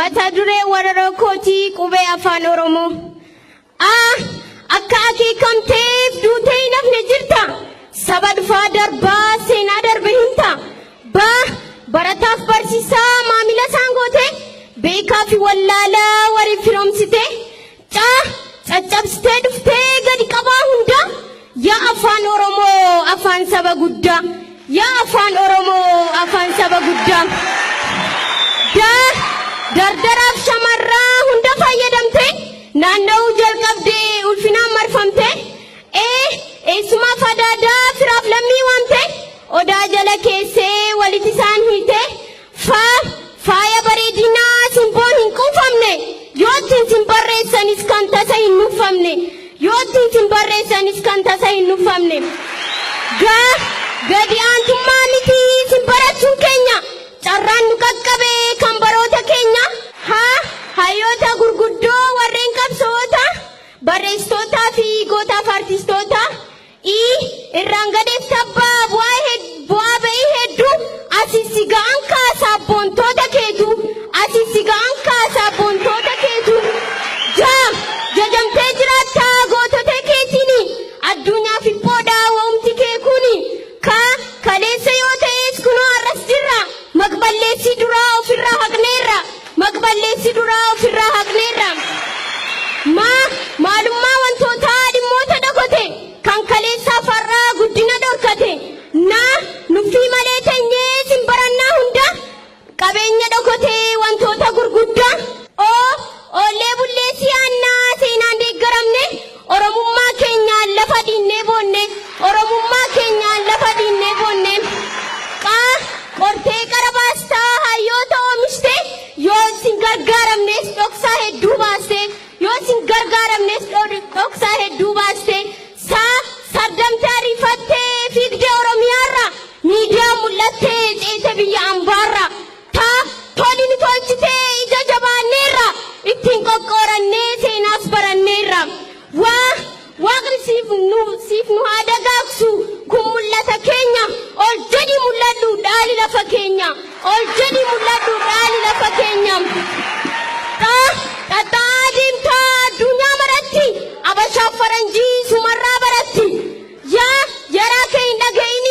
Mata duree walaloo kootii qubee afaan Oromoo. A. Akka akeekamteef duutee hin hafne jirta. Saba dhufaa darbaa seenaa darbe himta. B. Barataaf barsiisaa maamila isaan goote. Beekaa fi wallaalaa waliif firoomsite. C. Caccabsitee dhuftee gadi qabaa hunda. Yaa afaan Oromoo afaan saba guddaa. Yaa afaan Oromoo afaan saba guddaa. D. Dardaraaf shamarraa hunda fayyadamte naanna'uu jalqabdee ulfinaan marfamte. E. Eessumaaf adaadaa firaaf lammii waamte odaa jala keessee walitti isaan hiite. F. Faaya bareedinaa simboon hin quufamne yoo ittiin sin barreessanis kan tasa hin nuffamne yoo ittiin sin barreessanis kan tasa hin nuffamne. G. Gadi aantummaa miti sin barachuun keenya carraan nu qaqqabe kan baroota keenya. H. Hayyoota gurguddoo warreen qabsoota barreessitootaa fi gootaaf artistoota. I. Irraan gadeef tabbaa bu'aa ba'ii hedduu asi si ga'an kaasaa boontoota keetu asi si ga'an kaasaa boontoota keetu. Ja. Jajamtee jiraattaa gootota keetiin addunyaaf hiphoodha wa'umti kee kuni. Ka. Kaleessa yoo ta'es kunoo har'as jirra maqballeessii duraa ofirraa haqneerra maqballeessii duraa ofirraa haqneerra. Ma. Maalummaa wantootaa dhimmoota dhokote kan kaleessaaf har'aa guddina dhorkate. Na. Nuffii malee teenyee sin barannaa hunda qabeenya dhokote wantoota gurguddaa. O. Oollee bullee si'aannaa seenaan deeggaramne Oromummaa keenyaan lafa dhiinnee boonne Oromummaa keenyaan lafa dhiinnee boonne. Qa. Qortee qara baastaa hayyoota oomishte yoo sin gargaaramnes dhoksaa hedduu baaste yoo sin gargaaramnes dhoksaa hedduu baaste. Sa. Sardamtee ariifattee fiigdee Oromiyaarra miidiyaa mul'attee ceete biyya ambaarra. Ta. Toli nu tolchitee ija jabaanneerra ittiin qoqqoorannee seenaas baranneerra. Wa. Waaqni siif nu siif nu haa dagaagsu kun mul'ata keenya ol jedhi mul'adhu dhaali lafa keenya ol jedhi mul'adhu dhaali lafa keenya. Xa. Xaxxa'aa deemtaa addunyaa maratti abashaaf faranjii sumarraa baratti. Yaa yaraa kee hin dhaga'ini.